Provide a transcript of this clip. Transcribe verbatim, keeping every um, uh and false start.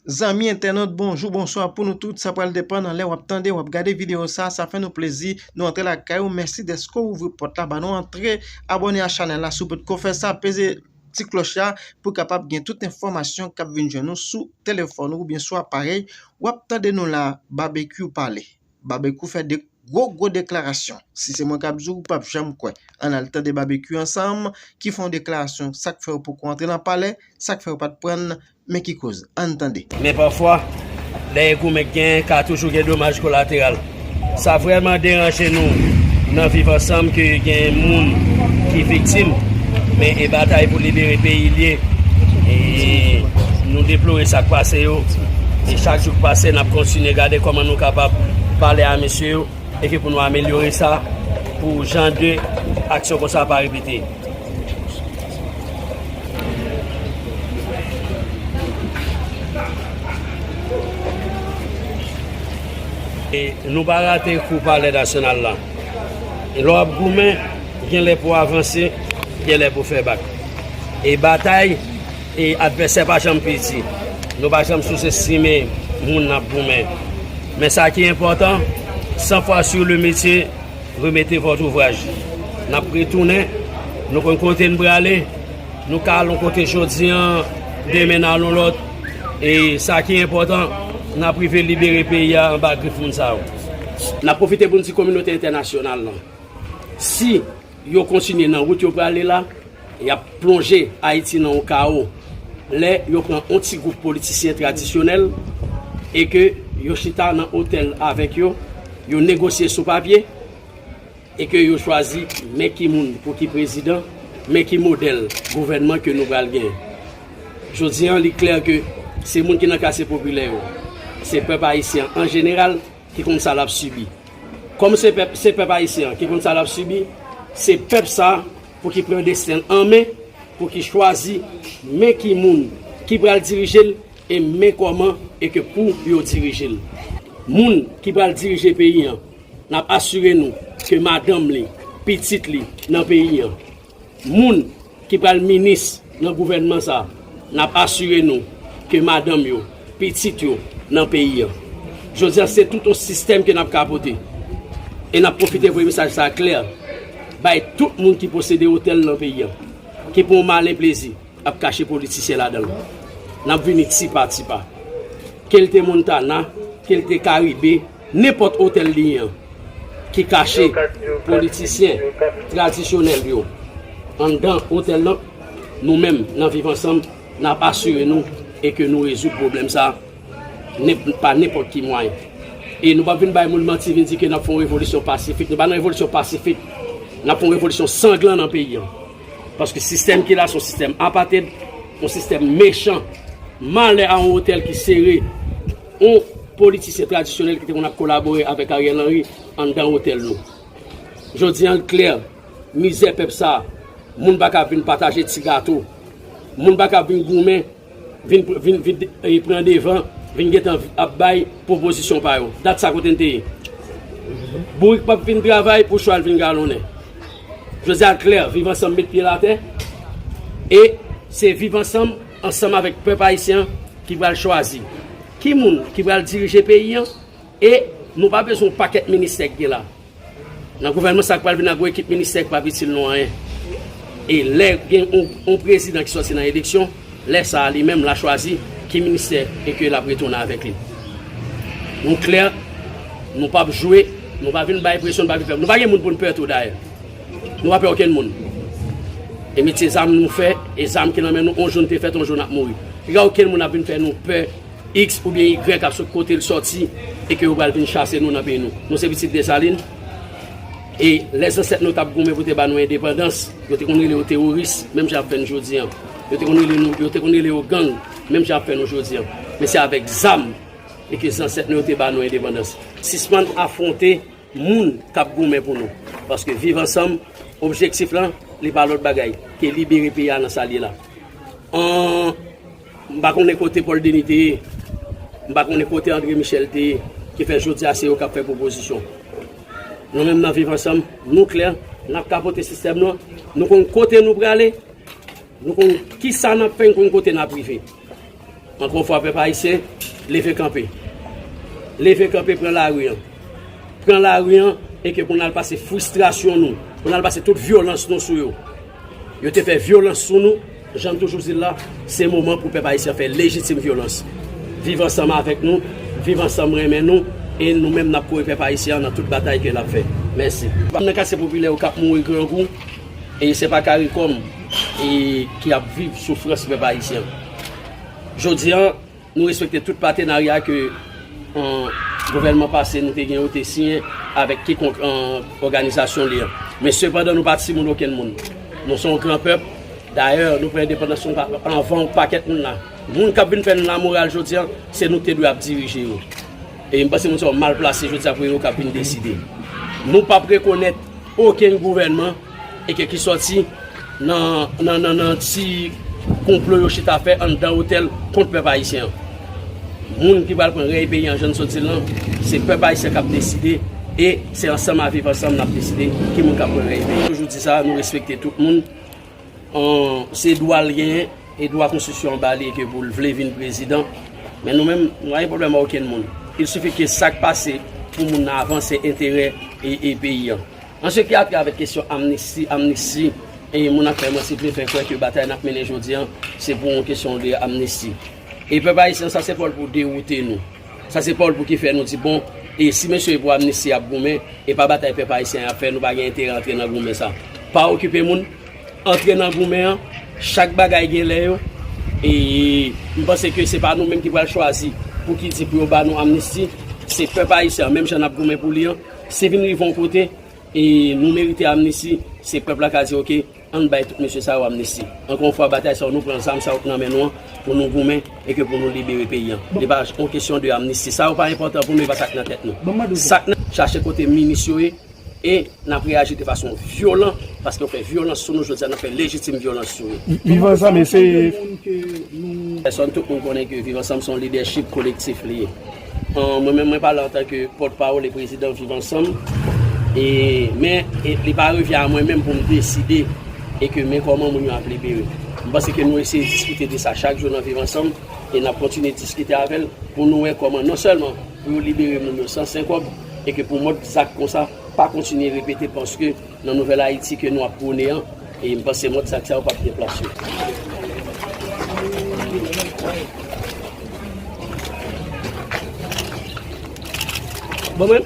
Zanmi entènot, bonjou, bonswa pou nou tout. Sa pral depann nan lè w ap tande, w ap gade videyo sa. Sa fè nou plezi. Nou antre lakay ou. Mèsi dèske w ouvri pòt la ba nou antre. Abòne a chanèl la si w potko fè sa. Peze ti klòch la pou w kapab gen tout enfòmasyon k ap vin jwenn nou sou telefòn ou oubyen sou aparèy. W ap tande nou la, Babekyou pale. Babekyou fè de gwo, gwo deklarasyon. Si se mwen k ap di w, ou p ap janm kwè. Ann al tande Babekyou ansanm, ki fè yon deklarasyon, sa k fè yo poko antre nan palè, sa k fè yo pa t pran l, men ki koz. Ann tande. Men pafwa, lè e goumen k genyen, ka toujou gen domaj kolateral. Sa vrèman deranje nou nan Viv Ansanm ke gen moun ki viktim, men e batay pou libere peyi l ye. E nou deplore sa k pase yo. E chak jou k pase, n ap kontinye gade kòman nou kapab pale a mesye yo e ke pou nou amelyore sa, pou jan de aksyon konsa pa repete. E nou pa rate kou Palè Nasyonal la. E lè w ap goumen, gen lè pou w avanse, gen lè pou w fè bak. E batay, e advèsè pa janm piti. Nou pa janm souzestime moun n ap goumen. Men sa ki enpòtan, san fwa sou le metye, remettez votre ouvrage. N ap retounen, nou konn kote n prale, nou ka al yon kote jodi an, demen n al yon lòt. E sa ki enpòtan, n ap rive libere peyi a anba grif moun sa yo. N ap pwofite pou n di kominote entènasyonal lan, si yo kontinye nan wout yo prale la, y ap plonje Ayiti nan yon kawo. Lè yo pran yon ti gwoup politisyen tradisyonèl e ke yo chita nan otèl avèk yo, yo negosye sou papye e ke yo chwazi men ki moun pou ki prezidan, men ki modèl gouvènman ke nou pral genyen. Jodi an, li klè ke se moun ki nan katye popilè yo, se pèp ayisyen an jeneral ki konn sa l ap sibi. Kòm se pèp, se pèp ayisyen an ki konn sa l ap sibi, se pèp sa pou ki pran desten l an men, pou ki chwazi men ki moun ki pral dirije l e men kòman e ke pou yo dirije l. Moun ki pral dirije peyi an, n ap asire nou ke madanm li, pitit li nan peyi an. Moun ki pral minis nan gouvènman sa, n ap asire nou ke madanm yo, pitit yo nan peyi an. Jodi a, se tout yon sistèm ke n ap kapote. E n ap pwofite voye mesaj sa klè bay tout moun ki posede otèl nan peyi an, ki pran yon malen plezi ap kache politisyen ladan l. N ap vini ti pa ti pa. Ke l te Montana, ke l te Karibe, nenpòt otèl li ye an, ki kache politisyen tradisyonèl yo anndan otèl lan, nou menm, nan Viv Ansanm, n ap asire nou e ke nou rezoud pwoblèm sa a, nen-, pa nenpòt ki mwayen. E nou p ap vin bay moun manti, vin di ke n ap fè yon revolisyon pasifik. Nou pa nan revolisyon pasifik. N ap fè yon revolisyon sanglan nan peyi an. Paske sistèm ki la, se yon sistèm apated, yon sistèm mechan. Malè a yon otèl ki sere yon politisyen tradisyonèl ki te konn ap kolabore avèk Ariel Henry anndan otèl nou. Jodi an, l klè, mizè pèp sa a, moun pa ka vin pataje ti gato, moun pa ka vin goumen, vin, vin, vin, eh, pran devan, vin gentan ap bay pwopozisyon pa yo. Dat sa kote n te ye. Bourik p ap vin travay pou chwal vin galonnen. Jodi a, l klè, Viv Ansanm met pye l atè, e se Viv Ansanm, ansanm avèk pèp ayisyen an, ki pral chwazi ki moun ki pral dirije peyi an, e nou pa bezwen yon pakèt ministè k gen la. Nan gouvènman sa k pral vin ak yon ekip ministè k p ap itil nou anyen. E lè gen yon, yon prezidan ki sòti nan eleksyon, lè sa a li menm l a chwazi ki ministè e ke l ap retounen avèk li. Nou klè, nou p ap jwe, nou pa vin bay presyon, nou pa vin fè, nou pa gen moun pou n pè tou dayè. Nou pa pè okenn moun. E metye zam nou fè, e zam ki nan men nou, on jou n te fèt, on jou n ap mouri. Piga okenn moun ap vin fè nou pè X oubyen Y ap sot kote l sòti e ke yo pral vin chase nou nan peyi nou. Nou se pitit Desalin. E lè zansèt nou t ap goumen pou te ba nou endepandans, yo te konn rele yo teworis, menm jan y ap fè n jodi an. Yo te konn rele nou, yo te konn rele yo gang, menm jan y ap fè nou jodi an. Men se avèk zam e ke zansèt nou yo te ba nou endepandans. Sispann afwonte moun k ap goumen pou nou. Paske Viv Ansanm, objektif lan, li pa lòt bagay ke libere peyi a nan sa l ye la. An, m pa konnen kote Paul Denis te ye, m pa konnen kote André Michel te ye, ki fè jodi a se yo k ap fè pwopozisyon. Nou menm nan Viv Ansanm, nou klè, n ap kapote sistèm nan, nou konn kote nou prale, nou konn kisa n ap fè, nou konn kote n ap rive. Ankò yon fwa, pèp ayisyen, leve kanpe. Leve kanpe, pran lari an. Pran lari an, e ke pou n al pase fristrasyon nou, pou n al pase tout vyolans nou sou yo. Yo te fè vyolans sou nou, jan m toujou di l la, se moman pou pèp ayisyen fè lejitim vyolans. Viv ansanm avèk nou, viv ansanm renmen nou, e nou menm n ap kore pèp ayisyen an nan tout batay ke l ap fè. Mèsi. Nan katye popilè yo k ap mouri grangou, e se pa CARICOM e ki ap viv soufrans pèp ayisyen an. Jodi an, nou respekte tout patenarya ke, an, gouvènman pase nou te gen yo te siyen avèk kikonk, an, òganizasyon li an. Men sepandan, nou pa timoun okenn moun. Nou se yon gran pèp. Dayè, nou pran endepandans nou pa, anvan yon pakèt moun la. Moun k ap vin fè nou lamoral jodi an, se nou ki te dwe ap dirije yo. E m panse moun sa yo mal plase jodi a pou yo k ap vin deside. Nou p ap rekonèt okenn gouvènman e ke ki sòti nan, nan, nan, nan ti konplo yo chita fè anndan otèl kont pèp ayisyen an. Moun ki pral pran rèy peyi an, jan n sot di l lan, se pèp ayisyen k ap deside e se ansanm a Viv Ansanm n ap deside ki moun k ap pran rèy peyi an. Toujou di sa, nou respekte tout moun. An, se dwa l genyen e dwa konstitisyon an ba li e ke pou l vle vin prezidan. Men nou menm, nou pa gen pwoblèm ak okenn moun. Il sifi ke sa k pase pou moun nan avanse enterè e, e peyi an. An se ki atravè kesyon amnisti, amnisti, e moun ap fè manti vle fè kwè ke batay n ap mennen jodi an, se pou yon kesyon de amnisti. E pèp ayisyen, sa se pa w pou dewoute nou. Sa se pa w pou ki fè nou di, bon, e si mesye pou amnisti ap goumen, e pa batay pèp ayisyen ap fè, nou pa gen enterè antre nan goumen sa. Pa okipe moun, antre nan goumen an, chak bagay gen lè yo, e m panse ke se pa nou menm ki pral chwazi pou ki di pou yo ba nou amnisti, se pèp ayisyen an, menm jan n ap goumen pou li an, si vin rive yon kote, e nou merite amnisti, se pèp la ka di, oke, ann bay tout mesye sa yo amnisti. Ankò yon fwa, batay sa yo, nou pran zam sa yo k nan men nou an, pou nou goumen, e ke pou nou libere peyi an. Li pa yon kesyon de amnisti. Sa yo pa enpòtan pou nou, e pa sa k nan tèt nou. Sa k nan, chache kote minis yo ye, e n ap reyaji de fason vyolan, paske yo fè vyolans sou nou jodi a, n ap fè lejitim vyolans sou yo. Viv Ansanm, e se Pèsòn, tout moun konnen ke Viv Ansanm se yon lidèchip kolektif li ye. An, mwen menm, mwen pale antanke pòtpawòl e prezidan Viv Ansanm. E, men, e, li pa revyen a mwen menm pou m deside e ke men kòman moun yo ap libere. M panse ke nou eseye diskite de sa chak jou nan Viv Ansanm e n ap kontinye diskite avè l pou nou wè kòman non sèlman pou yo libere moun yo san senkòb e ke pou mòd zak konsa pa kontinye repete paske nan nouvèl Ayiti ke nou ap pwone an, e m panse mòd zak sa yo p ap gen plas yo. Bon, mwen,